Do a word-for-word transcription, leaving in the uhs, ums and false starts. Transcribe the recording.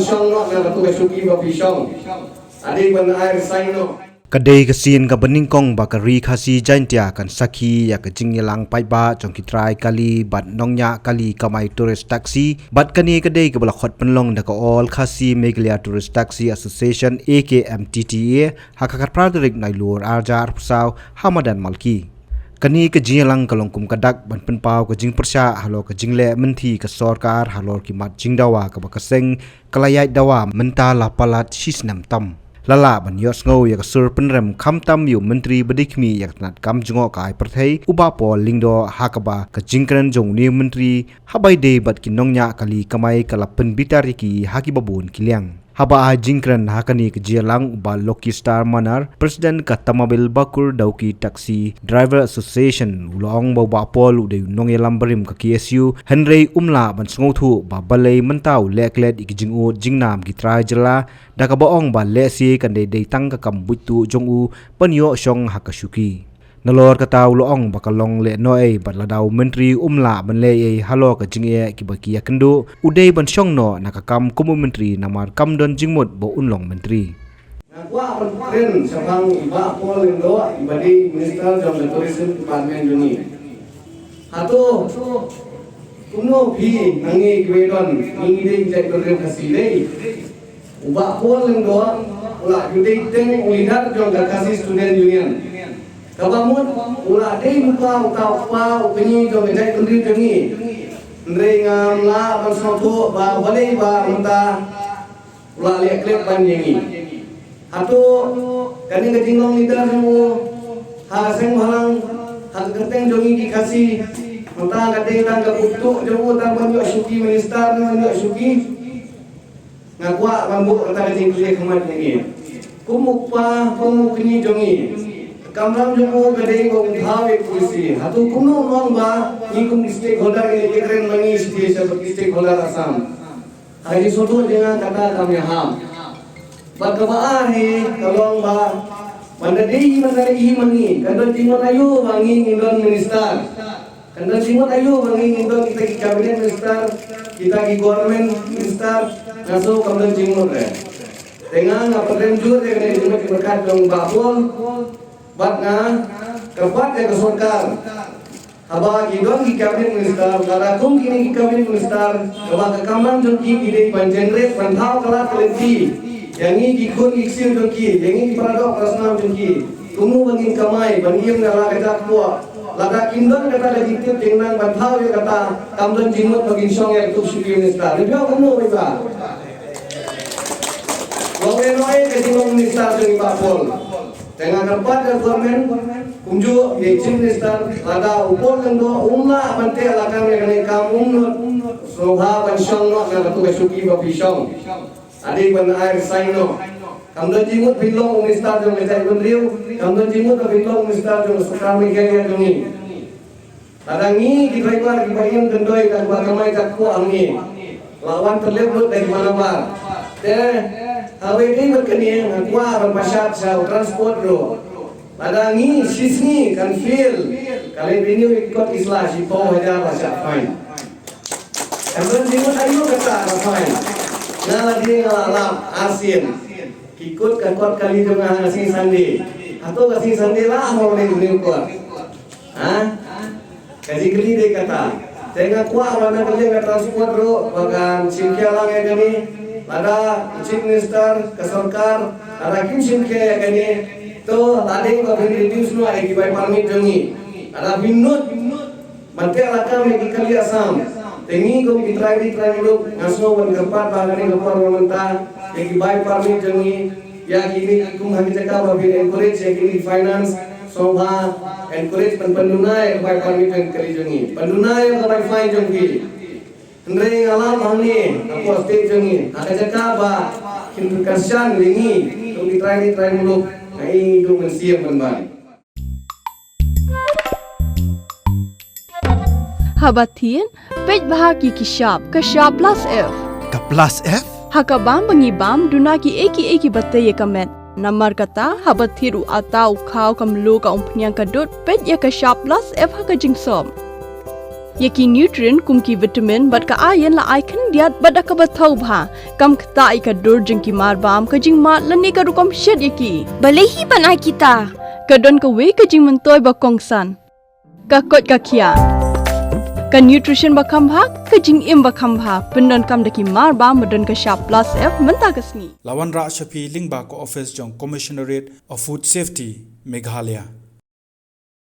Shong noh na ka tu ka shuki ba phi shong. Ade ban ai resign noh. Ka dei ka sien kaba nyngkong ba ka Ri Khasi Jaintia kan sakhi ïa ka jingïalang paidbah jong ki trai kali bad nongñiah kali kamai tourist taxi, bad kane ka dei kaba la khot pynlong da ka All Khasi Meghalaya Tourist Taxi Association, A K M T T A, ha ka khatphra tarik Nailur arhajar arphew saw ha madan Malki. Kane ka jingïalang ka long kum ka dak ban pynpaw ka jingpyrshah halor ka jingleh mynthi ka sorkar halor ki mat jingdawa kaba ka seng ka la ïaid dawa mynta la palat shi snem tam. La lah ban ïohsngew ïa ka sur pynrem khamtam ïa u Myntri ba dei khmih ïa ka tnat kam jngohkai pyrthei, u Bah Paul Lyngdoh, ha kaba ka jingkren jong une u Myntri ha ba ïadei bad ki nongñiah kali kamai ka la pynbitar ïa ki ha kiba bun ki liang. Haba ai jingkren ha kane ka jingïalang, u Bah Lucky Star Manar, President ka Tamabil Bakur Dawki Taxi Driver Association, u la ong ba u Bah Paul u dei u nongïalam barim ka K S U, hynrei um lah ban sngewthuh ba balei mynta u leh klet ïa ki jingud jingnam ki trai jylla, da kaba ong ba lehse kan dei dei tang ka kam buit tuh jong u ban ïoh shong ha ka shuki. Nalor kata u la ong ba ka long lehnoh ei bad lada u Myntri um lah ban leh ei halor ka jingeh kiba ki ïakynduh, u dei ban shong noh na ka kam kum u Myntri namar kam don jingmut ba un long Myntri. Nga kwah ban kren shaphang i Bah Paul Lyngdoh, iba dei Minister jong ka Tourism Department jong ngi. Hato kumno phi na ngi kiba don, ngi dei ki jaitbynriew Khasi dei. U Bah Paul Lyngdoh u la ju dei teng u leader jong ka Khasi Student Union. Kaba mut u la dei uta u kpa u kñi jong ka jaitbynriew jong ngi. Hynrei ngam lah ban sngewthuh ba balei ba mynta u la leh klet ban ïa ngi. Hato kane ka jinglong leader jong u ha ka seng bhalang, ha ka kyrteng jong ngi ki Khasi, mynta ka dei tang ka buit tuh jong u tang ban ïoh shuki minister ne ban ïoh shuki. Nga kwah ban buh kata ka jingkylli khmat ïa ngi. Kum u kpa, kum u kñi jong ngi, ka kamram jong u ka dei ba un thaw ïa ka polisi. Hato kumno nong ba ngi kum ki stakeholder ngi ïakren ma ngi sha ki stakeholder Assam? Ha ka jingsngewthuh jong nga kata kam ïahap. Bad kaba ar hi ka long ba man da dei hi man da dei hi ma ngi, kan don jingmut aïu ba ngi ngin don minister? Kan don jingmut aïu ba ngi ngin don kita ki cabinet minister, kita ki government minister? Nga sngew kam don jingmut re. Te nga nga pynrem jur ïa kane ka jingmut jingpyrkhat jong Bah Paul. Bad nga kyrpad ïa ka sorkar, haba ki don ki cabinet minister, lada kum kine ki cabinet minister kaba ka kamram jong ki ki dei ban generate, ban thaw ka lad ka lynti ïa ngi ki khun ki ksiew jong ki, ïa ngi ki para doh para snam jong ki, kumno ba ngin kamai ban im na la ka jait kpoh? Lada kim don kata ka jingtip jingnang ban thaw ïa kata, kam don jingmut ba ngin shong ïa ka tu shuki minister. Ïa kumno ba long ïa noi ka jinglong minister jong i Bah Paul. Te nga kyrpad ïa ka government, kumjuh ïa i Chief Minister, lada u Paul Lyngdoh um lah ban teh lakam ïa kane ka kam, um nud, sngewbha ban shong noh na katu ka shuki ba phi shong. Ade ban ai resign noh. Kam don jingmut phin long u minister jong ka jaitbynriew, kam don jingmut phin long u minister jong ka sorkar Meghalaya jong ngi. Lada ngi ki driver kiba im kyndoi, kiba kamai jait kpoh ha ngi, la wan tylli lut da ki manabar. Te hawei dei bad kane nga kwah ban pynshad sha u transport ruh. Lada ngi shisngi kan fail, ka revenue ki kot ki sla shiphew hajar la shah fine. Em don jingmut aïu kata ka fine? Nga la dei nga la lap arsien. Ki kut ka kot kali jong nga ha ka sngi Sunday. Hato ka sngi Sunday la mo ne ni kot? Ha? Ka jingkylli dei kata. Te nga kwah ba na ka liang ka transport ruh ba kan shim khia lang ïa kane. Lada Chief Minister, ka sorkar, lada kim shim khia ïa kane, to la dei ba phin reduce noh ïa ki bai permit jong ngi. Lada phin nud ban teh lakam ïa ki kali Assam. Te ngi kum ki trai ri trai muluk nga sngew ban kyrpad ba ha kane ka por ba mynta ïa ki bai permit jong ngi, ïa kine ki kum ha ki jaka ba phin encourage ïa kine ki finance, sngewbha encourage ban pynduna ïa ka bai permit jong ki kali jong ngi, pynduna ïa ka bai fine jong ki. Hynrei nga lap hangne hapoh state jong ngi, ha ka jaka ba kin pynkyrshan ïa ngi kum ki trai ri trai muluk, nga i du mynsiem ban ban. Haba thied, peit bha ki ki shap, ka shap plus F. Ka plus F? Ha ka bam ba ngi bam, duna kiei kiei kiba tei ïa ka met. Namar kata, haba thied u atta, u khaw, ka mluh, ka umphniang, ka dud, peit ïa ka shap plus F ha ka jingsop. Ïa ki nutrient kum ki vitamin bad ka iron la ai khyndiat bad da kaba thaw bha. Kam ktah ïa ka dur jong ki marbam, ka jingmad lane ka rukom shet ïa ki. Balei hi ban ai kita? Ka don kawei ka jingmyntoi ba kongsan. Ka koit ka khiah. Ka nutrition ba kham bha, ka jingim ba kham bha. Pyndonkam da ki marbam ba don ka shap plus F mynta ka sngi. La wanrah sha phi lyngba ka office jong Commissionerate of Food Safety, Meghalaya.